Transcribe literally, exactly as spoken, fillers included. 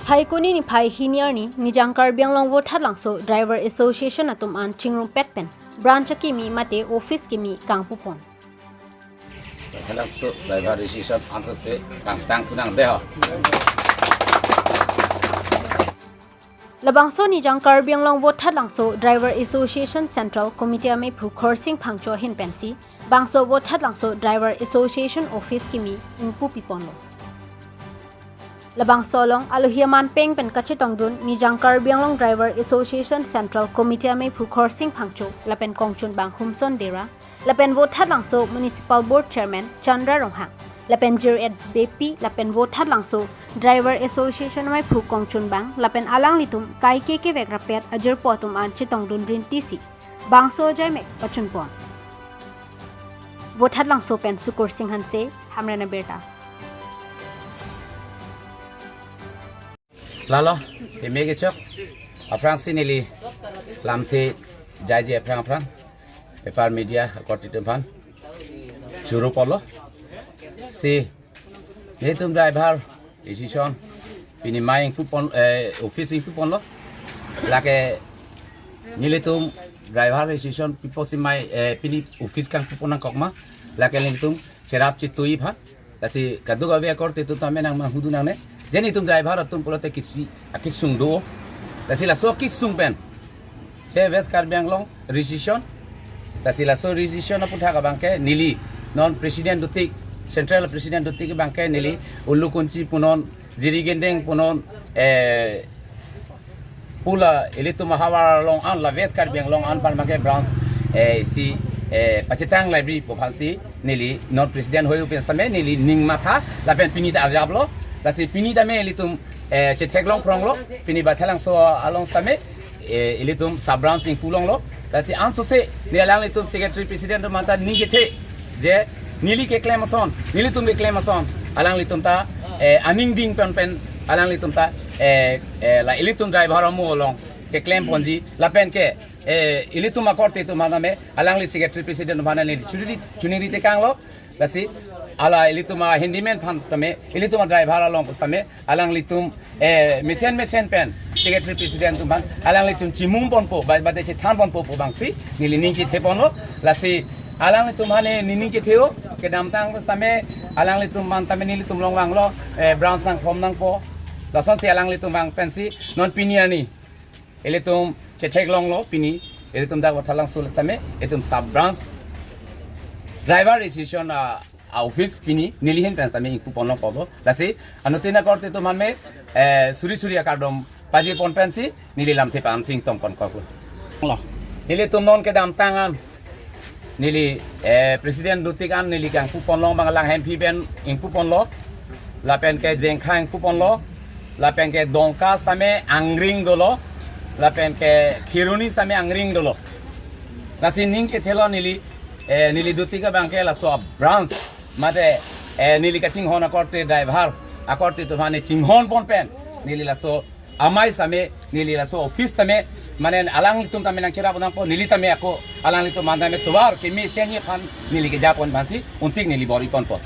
Thaikuni niphai hini arni Nijang Karbi Anglong Vothatlangso Driver Association atum an chingrumpet pen branch akimi mate office kimi kangpupon. Vothatlangso Driver Association ansose kangtang tunang deho. Labangso Nijang Karbi Anglong Vothatlangso Driver Association Central Committee amephu Khorsing Phangcho ahin pensi bangso Vothatlangso Driver Association Office kimi ingpupiponlo. Labangso along alohi aman peng pen kachetongdun Nijang Karbi Anglong Driver Association Central Committee amephu Khorsing Phangcho lapen kongchunbang Humson Dera lapen Vothatlangso Municipal Board Chairman Chandra Ronghang lapen Jir-et Beypi lapen Vothatlangso Driver Association amephu kongchunbang lapen alanglitum kaike kevek rapet ajirpo atum an chetongdun rintisi bangso ajaimek pachunpon. Vothatlangso pen Sukursing Hanse, Hamren Abirta. Lalo, peme kechok, aphrangsi neli lamthe jaije aphrang aphrang, paper media akorte atum aphan churupolo. Si, nelitum driver association pini mai ingpupon, eh, office ingpuponlo. Lake nelitum driver association piposi mai, eh, pini office kangpupon nangkokma. Lake nelitum cherap chetui aphan. Lasi kadokave akorte atum tame nangmanghudun nangne. Je nelitum driver atum pulote kisi akesung do. Lasi laso akesung pen se West Karbi Anglong region. Lasi laso region aputhak abangke neli non president duti, central president duti abangke neli Ulukunchi punon, Jirikindeng punon, eh, pu la ilitum ahavar along an, la West Karbi Anglong an aphan abangke branch, eh, si, eh, pachetang library pu aphansi neli non president hoi pen same neli ning matha lapen pini ta arjaplo. Lasi pini tame ilitum, eh, chetheklong phronglo, pini Vothatlangso along same, eh, ilitum sub branch ingpulonglo. Lasi ansose neli alanglitum secretary president atum aphan ta ning kethe je neli keklem ason, nelitum keklem ason, alanglitum ta, eh, aning dingpon pen alanglitum ta, eh, eh, la ilitum driver amo along keklemponji lapen ke, eh, ilitum akorte atum aphan tame alangli secretary president atum aphan neli chuningri, chuningri tekanglo. Lasi ala ilitum a handyman aphan tame, ilitum a driver along pu same, alanglitum, eh, mesen mesen pen secretary president atum aphan alanglitum chimungponpo, ba, bade chethanponpo pu abangsi neli ning chetheponlo. Lasi alanglitum aphan neli ning chetheo, kedamtang pu same alanglitum aphan tame nelitum along vanglo, eh, branch nangkhom nangpo. Lasonsi alanglitum vang pensi non pini arni ilitum chetheklonglo pini, ilitum dak Vothatlangso tame, itum sub branch driver association a, a office pini neli ahin pen same ingpuponlongpo. Lasi anuttin akorte atum aphan me, eh, suri suri akardom pajirpon pensi neli lamthe pen sing tongponkoklo. Nelitum non kedamtang an neli, eh, president duti an neli kangpuponlong abang Langhemphi pen ingpuponlo, lapen ke Jengkha ingpuponlo, lapen ke Dongka same angring dolo, lapen ke Kheroni same angring dolo. Lasi ning kethelo neli, eh, neli duti abangke laso branch mate, eh, neli kachinghon akorte driver akorte atum aphan chinghonpon pen neli laso amei same, neli laso office tame, mane alanglitum tame nangcherap nangpo, neli tame ako alanglitum aphan tame tovar kemesen aphan neli kejapon aphansi untik neli bor-iponpo.